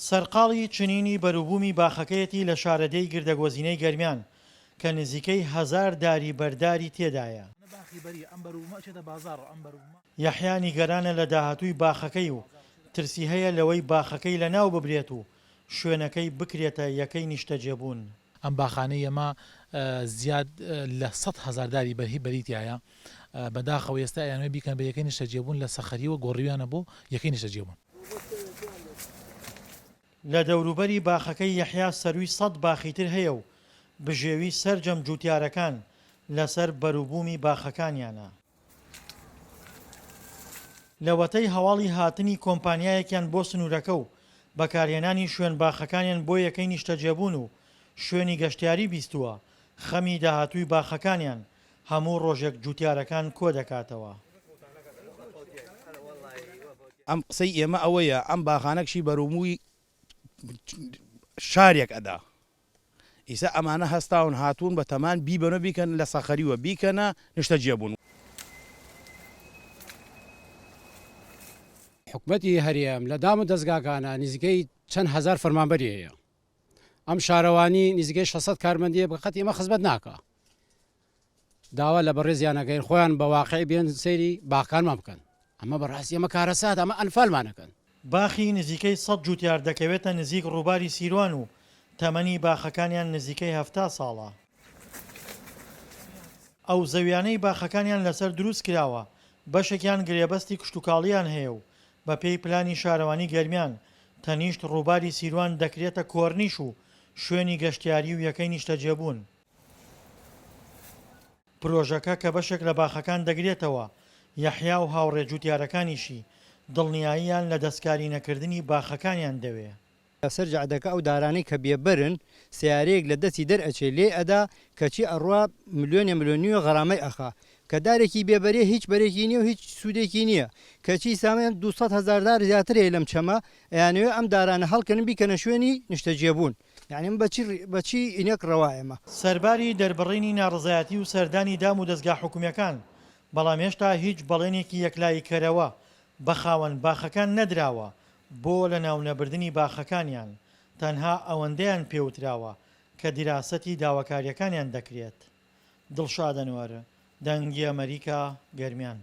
سەرقاڵی چنینی بەروبوومی باخەکەیەتی لە شارەدێی گردەگۆزینەی گەرمیان کە نزیکەی هەزار داری بەرداری تێدایە. یەحیا نیگەرانە لە داهاتووی باخەکەی و ترسی هەیە لەوەی باخەکەی لەناو ببرێت و شوێنەکەی بکرێتە یەکەی نیشتەجێبوون. ئەم باخانەی ئێمە زیاد لە 100,000 داری بەرهی بەری تیایە، بەداخەوە ئێستا ئەیانەوێت بیکەن بە یەکەی نیشتەجێبوون لە سەخەرییەوە گۆڕیویانە بۆ یەکەی نیشتەجێبوون. لە دەوروبەری باخەکەی یەحیا سەرووی سەد باخی تر هەیە و بژێوی سەرجەم جووتیارەکان لەسەر بەروبوومی باخەکانیانە. لەوەتەی هەواڵی هاتنی کۆمپانیایەکیان بۆ سنوورەکە و بەکارهێنانی شوێن باخەکانیان بۆ یەکەی نیشتەجێبوون و شوێنی گەشتیاری بیستووە، خەمی داهاتووی باخەکانیان هەموو ڕۆژێک جووتیارەکان کۆدەکاتەوە. ئەم قسەی ئێمە ئەوەیە ئەم باخانە کشی بەرەومووی شارێک ئەدا ئیسا ئەمانە هەستاون هاتوون بە تەمان بیبەن و بیکەن لە سەخەریوە بیکەنە نیشتەجێ بوون. حکومەتی هەرێم لە دام و دەزگاکانا نزیکەی چەند هەزار فەرمانبەری هەیە ئەم شارەوانی نزیکەی 600 کارمەندی هەیە بە قەت ئێمە خزمەت ناکا داوا لە بەڕێزیان ئەکەین خۆیان بە واقعی بێن سەیری باخەکانمان بکەن ئەمە بەڕاستی ئەمە کارەساتە ئەمە ئەنفالمان ئەکەن. باخی نزیکەی سەد جوتیار دەکەوێتە نزیک ڕووباری سیروان و تەمەنی باخەکانیان نزیکەی 70 ساڵە. ئەو زەویانەی باخەکانیان لەسەر دروست کراوە بەشێکیان گرێبەستی کشتوکاڵییان هەیە و بەپێی پلانی شارەوانی گەرمیان تەنیشت ڕووباری سیروان دەکرێتە کۆرنیش و شوێنی گەشتیاری و یەکەی نیشتەجێبوون. پرۆژەکە کە بەشێک لە باخەکان دەگرێتەوە، یەحیا و هاوڕێ جوتیارەکانیشی دڵنیاییان لە دەستکاری نەکردنی باخەکانیان دەوێ. لەسەر جەعدەکە ئەو دارانەی کە بێ بەرن سەیارەیەک لە دەستی دەر ئەچێ لێی ئەدا کەچی ئەڕوا ملیۆنێ ملیۆن نیوێ غەرامەی ئەخا کە دارێکی بێ بەرێ هیچ بەرێکی نیە و هیچ سوودێکی نیە کەچی سامێ 200 هەزار دار زیاتر هەیە لەم چەمە ئەیانەوێ ئەم دارانە هەڵکەنن بیکەنە شوێنی نیشتەجێبوون یانی من بەچی بەچی ئینەک ڕەوا ئێمە. سەرباری دەربڕینی ناڕەزایەتی و سەردانی دام و دەزگا حکومییەکان، بەڵام هێشتا هیچ بەڵێنێکی یەکلاییکەرەوە بە خاوەن باخەکان نەدراوە بۆ لەناونەبردنی باخەکانیان، تەنها ئەوەندەیان پێوتراوە کە دیراسەتی داواکارییەکانیان دەکرێت. دڵشاد ئەنوەر، دەنگی ئەمەریکا، گەرمیان.